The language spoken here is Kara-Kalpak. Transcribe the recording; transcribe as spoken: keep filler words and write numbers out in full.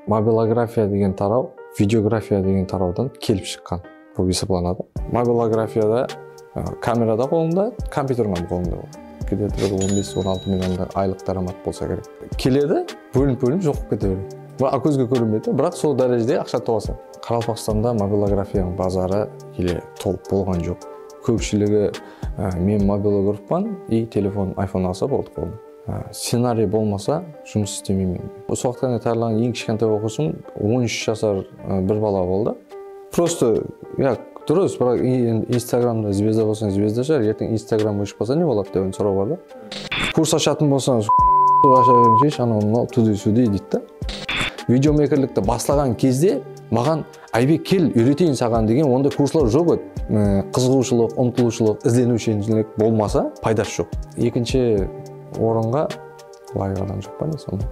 Mobilografiya degen taraw videografiya degen tarawdan kelip shıqqan bolıp esaplanadı. Mobilografiyada, e, kamera da qolında, kompyuter hám qolında boladı. Где-то bir on bes, on altı million da aylıq dáramat bolsa kerek. Keledi, bólinip-bólinip joq bolıp kete beredi. Biraq kózge kórinbeydi, biraq sol dárejede aqsha tabasań. Qaraqalpaqstanda mobilografiyanıń bazarı ele tolıp bolǵan joq. Kópshiligi, e, men mobilografpan, i telefon, iPhone alsa boldı qolına. E, scenariy bolmasa, jumıs islemeymen. Usı waqıtqa deyin tayarlaǵan eń kishkentay oqıwshım on úsh jasar, e, bir bala boldı. Prosto, ya, durıs, biraq i-, endi Instagramda zvezda bolsań, zvezda shıǵar, erteń Instagram óship qalsa ne boladı degen soraw bar da. Kurs ashatın bolsańız, asha berińshi, anaw mınaw tudi-sudi deydi da. Videomekerlikti baslaǵan kezde maǵan, Aybek, kel, úyreteyin saǵan degen onday kurslar joq edi. E, qızıǵıwshılıq, umtılıwshılıq, izleniwsheńlik bolmasa, paydası joq. Ekinshi orınǵa layıq adam joq pa ne sonda?